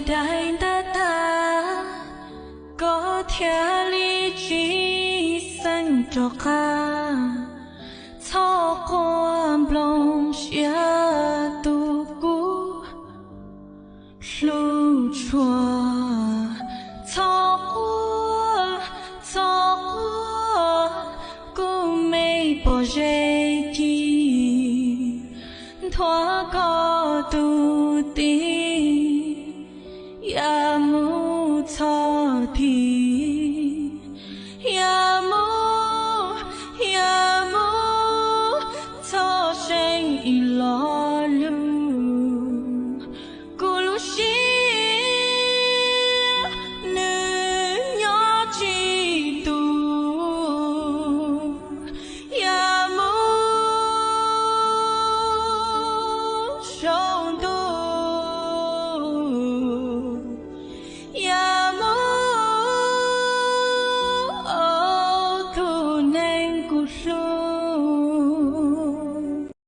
Daim ntaj tag, koj thiaj li tsis xeeb rov qab. Txhob quaj nplooj siab tus kub hlub tshua. Txhob quaj, txhob quaj, kuv me pom ze ci nthuav koj tus